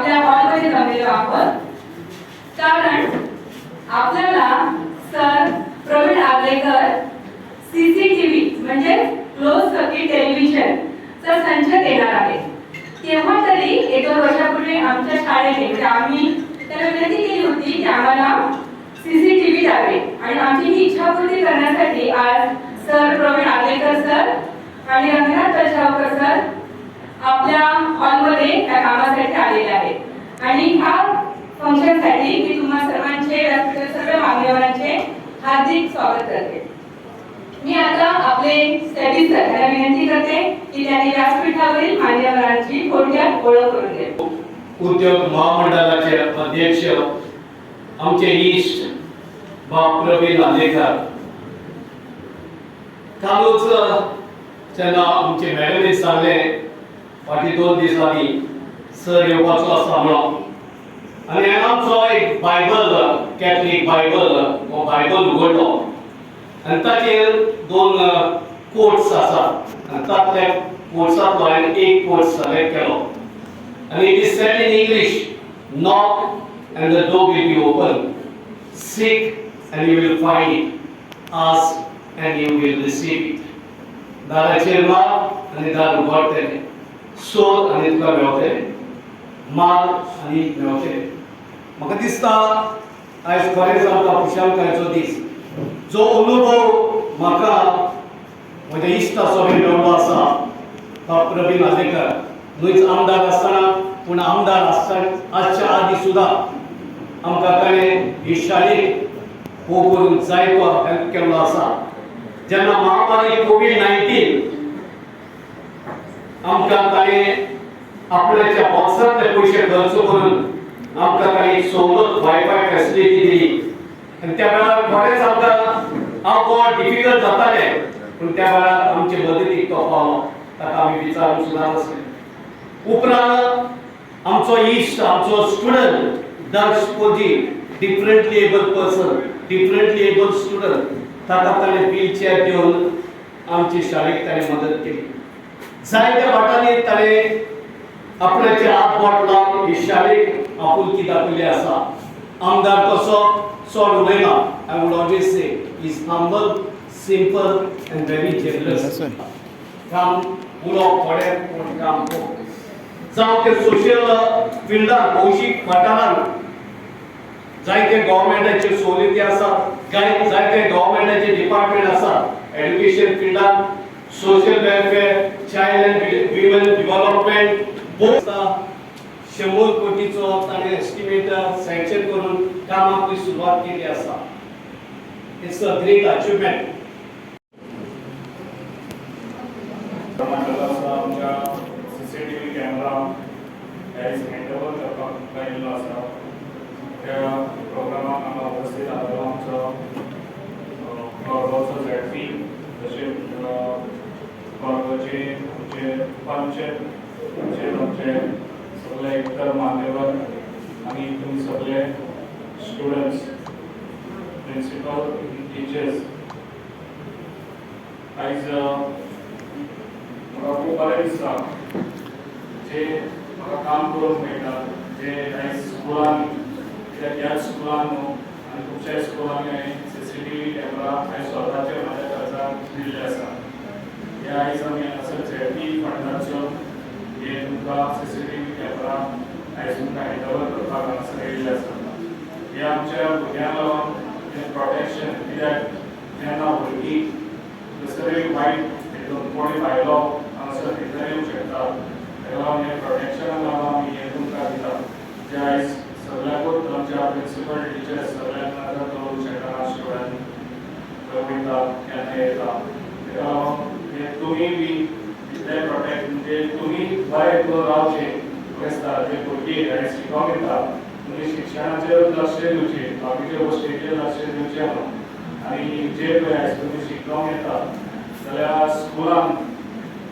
आपल्या हॉलमध्ये जमलेलो आहोत, कारण आपल्याला सर प्रवीण आर्लेकर सीसीटीव्ही म्हणजे क्लोज सर्किट टेलिव्हिजन चा संच देणार आहे. तेव्हा तरी एक दोन वर्षापूर्वी आमच्या शाळेने, म्हणजे आम्ही त्याला विनंती केली होती की आम्हाला सीसीटीव्ही द्यावे आणि आमची ही इच्छापूर्ती करण्यासाठी आज सर प्रवीण आर्लेकर सर आणि रंगनाथ कलशावकर सर आपल्या हॉलमध्ये त्या कामासाठी आलेले आहेत. आणि ह्या फंक्शनसाठी मी तुम्हा सर्वांचे, व्यासपीठावर सर्व मान्यवरांचे हार्दिक स्वागत करते. मी आता आपले स्टडी सर यांना विनंती करते की त्यांनी व्यासपीठावरील मान्यवरांची थोडक्यात ओळख करून द्यावी. उद्योग महामंडळाचे अध्यक्ष, आमचे इश्ट बाब प्रवीण आर्लेकर. कालूच जेन्ना आमचे मॅडमीन सांगलें, फाटीं 2 दीस आदीं सर येवपाचो आसा म्हणून, आनी हांवें आमचो एक बायबल, कॅथलीक बायबल, हो बायबल उगडलो आनी ताचेर दोन कोट्स आसात आनी तांतल्या कोट्सांतलो हांवें एक कोट सिलेक्ट केलो and it is said in English, "Knock and the door will be open, seek and you will find it, ask and you will receive it." दाराचेर मार आनी दार उगडटलें, सोद आनी तुका मेवतलें, मार आनी मेवतलें. म्हाका दिसता आयज खरेंच आमकां खुशालकायेचो दीस. जो अनुभव म्हाका म्हज्या इश्टाचो मेळ्ळो आसा, तो प्रवीण आर्लेकर, न्हूच आमदार आसतना, पूण आमदार आसतना आसच्या आदी सुद्दां आमकां ताणें ही शाळेक खूब करून जायतो हेल्प केल्लो आसा. जेन्ना महामारी कोवीड 19, आमकां ताणें आपल्याच्या बोल्सांतले पयशे खर्च करून आमकां ताणें सवलत वायफाय फॅसिलिटी दिली. आनी त्या वेळार खरेंच आमकां हांव डिफिकल्ट जातालें, पूण त्या वेळार आमचे मदतीक तो पावलो. ताका आमी विचारून सुद्दां नासले. उपरांत आमचो इश्ट, आमचो स्टुडंट दक्ष पोजी, differently able person, differently able student, ताका ताणें व्हील चेअर दिवन आमचे शाळेक ताणें मदत केली. जायत्या वाटांनी ताणें आपणाचे हात बोट लावन ही शाळेक आपुलकी दाखयल्ली आसा. आमदार कसो चड उलयना. I would always say is humble, simple and very generous. काम उलोवप थोडें पूण काम खूब. जावं ते सोशल फिल्डान, भौशीक वाठारान जायते गव्हर्मेंटाच्यो सवलती आसा, जाय जायते गव्हर्मेंटाचे डिपार्टमेंट आसा. एड्युकेशन फिल्डान, social welfare, child and women development, both 100 कोटीचो ताणें एस्टिमेट सँक्शन करून कामाक सुरवात केली आसा. It's a great achievement. मंडळाचो आमच्या सीसीटीव्ही कॅमेरा आयज हँड ओवर करपाक आयिल्लो आसा. त्या प्रोग्रामाक हांगा उपस्थित आसलो आमचो कोरगांवचो झेडपी, तशेंच कोरगांवचे आमचे पंच, तशेंच आमचे सगळे इतर मान्यवर आनी तुमी सगळे स्टुडंट्स, प्रिंसिपल, टिचर्स. आयज म्हाका खूब बरें दिसता जे म्हाका काम करूंक मेळटा, जे आयज स्कुलान, कित्याक ह्याच स्कुलान न्हू आनी खुबश्या स्कुलांनी हांवें सीसीटीव्ही कॅमेरा हांवें स्वताचे म्हाज्या खर्चान दिल्ले आसा. हे आयज आमी हांगासर झेडपी फंडाचो हे तुमकां सीसीटीव्ही कॅमेरा आयज तुमकां हँड ओवर करपाक हांगासर येयल्ले आसा. हे आमच्या भुरग्यांक लागून हें प्रोटेक्शन, कित्याक जेन्ना भुरगीं दुसरे वायट हितून कोणी भायलो हांगासर भितर येवंक शकता, ताका लागून हें प्रोटेक्शनाक लागून आमी हें तुमकां दिता, जे आयज सगळ्याकूच आमच्या प्रिंसिपल, टिचर्स सगळ्यांक नदर दवरूंक शकना. स्टुडंट खंय वयता, केन्ना येता, ताका लागून हें तुमी बी इतलें प्रोटेक्ट, म्हणजे तुमी बरें करून रावचें आसता. जे भुरगीं आयज शिकोंक येता, तुमी शिक्षणाचेर लक्ष दिवचें, बाकीच्या गोश्टीचेर लक्ष दिवचें न्हू. आनी जे पळय आयज तुमी शिकोंक येता जाल्यार स्कुलान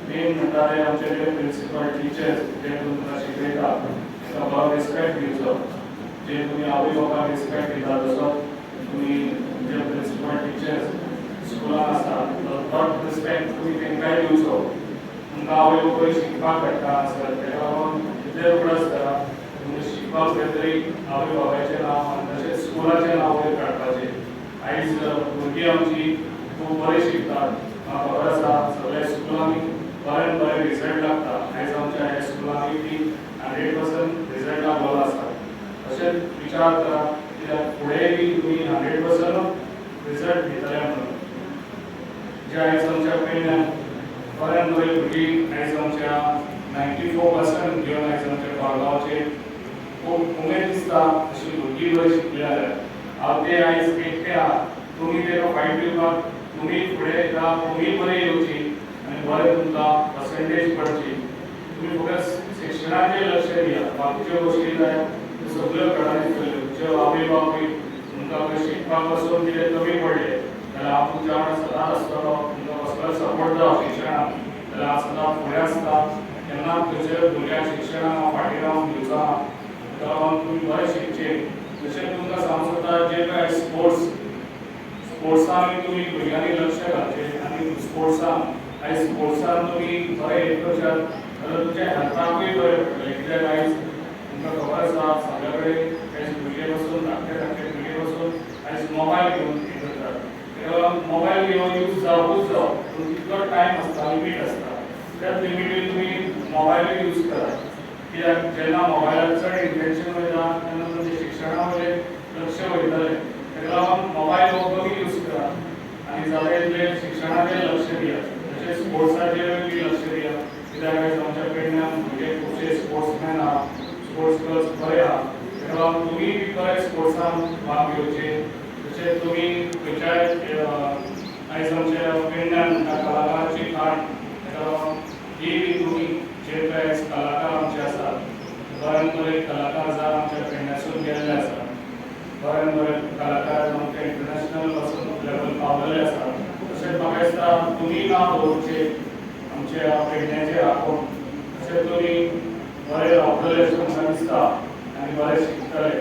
मेन म्हणटा ते आमचे जे प्रिंसिपल, टिचर्स जे तुमकां शिकयता, तांकां बरो रिस्पेक्ट दिवचो. जे तुमी आवय बापायक रिस्पेक्ट दिता, तसो तुमी जे प्रिंसिपल, टिचर्स स्कुलान आसा, तोच रिस्पेक्ट तुमी तांकांय दिवचो. तुमकां आवय बापूय शिकपाक धाडटा आसत, ताका लागून इतलें उगडास करा, तुमी शिकपाक जाय तरी आवय बापायचें नांव आनी तशेंच स्कुलाचें नांव वयर काडपाचें. आयज भुरगीं आमची खूब बरें शिकतात, म्हाका खबर आसा सगळ्या स्कुलांनी बरें बरें रिजल्ट लागता. आयज आमच्या ह्या स्कुलांनी बी 100% रिजल्ट लागलेलो आसा. तशेंच विचार करा कित्याक फुडें बी तुमी 100% रिजल्ट घेतले म्हणून. जे आयज आमच्या पेडण्यान बऱ्यान बरी भुरगीं आयज आमच्या 94% घेवन आयज आमच्या कोरगांवचे खूब उमेद दिसता अशी भुरगीं बरी शिकली जाल्यार. हांव ते आयज एकटे आहा, तुमी तेका फायट दिवपाक तुमी फुडें येता, तुमी बरें येवची आनी बरें तुमकां पर्संटेज पडची. तुमी फकत शिक्षणाचेर लक्ष दिया, बाकीच्यो गोश्टी जाय त्यो सगळ्यो कळान दितल्यो. ज्यो आवय बापूय तुमकां खंय शिकपाक पासून कितें कमी पडलें जाल्यार हांव तुमच्या वांगडा सदांच आसतलो, तुमकां कसलोय सपोर्ट जावं शिक्षणाक जाल्यार हांव सदांच फुडें आसता. केन्ना खंयच्या भुरग्यांक शिक्षणाक हांव फाटीं रावूंक दिवचो ना. ताका लागून तुमी बरें शिकचें. तशेंच तुमकां सांगूंक सोदता जे कांय स्पोर्ट्सांनी तुमी भुरग्यांनी लक्ष घालचें आनी स्पोर्ट्सान आयज स्पोर्ट्सान तुमी बरें हें करशात जाल्यार तुमच्या हेल्थाकूय बरें पडटलें. कित्याक आयज तुमकां खबर आसा सगळे कडेन आयज भुरगे बसून धाकटे धाकटे भुरगे बसून आयज मोबायल घेवन हें करतात. ताका लागून मोबायल घेवन यूज जावपूच जावं, पूण तितलो टायम आसता, लिमीट आसता, त्याच लिमिटीन तुमी मोबायलूय यूज करात. कित्याक जेन्ना मोबायलाक चड इंटेन्शन वयता तेन्ना तुमच्या शिक्षणा वयलें लक्ष वयतलें. ताका लागून मोबायल हो कमी यूज करात आनी जाता तितलें शिक्षणाचेर लक्ष दियात, तशेंच स्पोर्ट्साचेरूय बी लक्ष दियात. कित्याक आयज आमच्या पेडण्यान भुरगे खुबशे स्पोर्ट्समॅन आहा, स्पोर्ट्स गर्ल्स बरे आहा. ताका लागून तुमी बी बरे स्पोर्ट्सान भाग घेवचे. तशेंच तुमी खंयच्याय आयज आमच्या पेडण्यान म्हणटा कलाकाराची खाण, ताका लागून ही बी तुमी जे कांय आयज कलाकार आमचे आसात, बरें बरे कलाकार जावन आमच्या पेडण्यासून गेल्ले आसात, बरें बरे कलाकार आमच्या इंटरनॅशनल पासून लेवल पावलेले आसात. तशेंच म्हाका दिसता तुमी नांव दवरचें आमच्या पेडण्याचें आपोवन, तशेंच तुमी बरें रावतले अशें म्हाका दिसता आनी बरें शिकतले.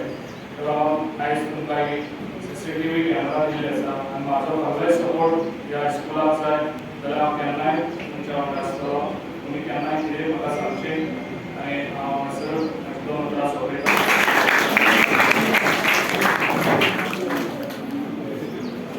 ताका लागून आयज तुमकां एक CCTV camera दिल्ली आसा आनी म्हाजो सगळे सपोर्ट ह्या स्कुलाक जाय जाल्यार हांव केन्नाय तुमच्या वांगडा आसतलो. तुमी केन्ना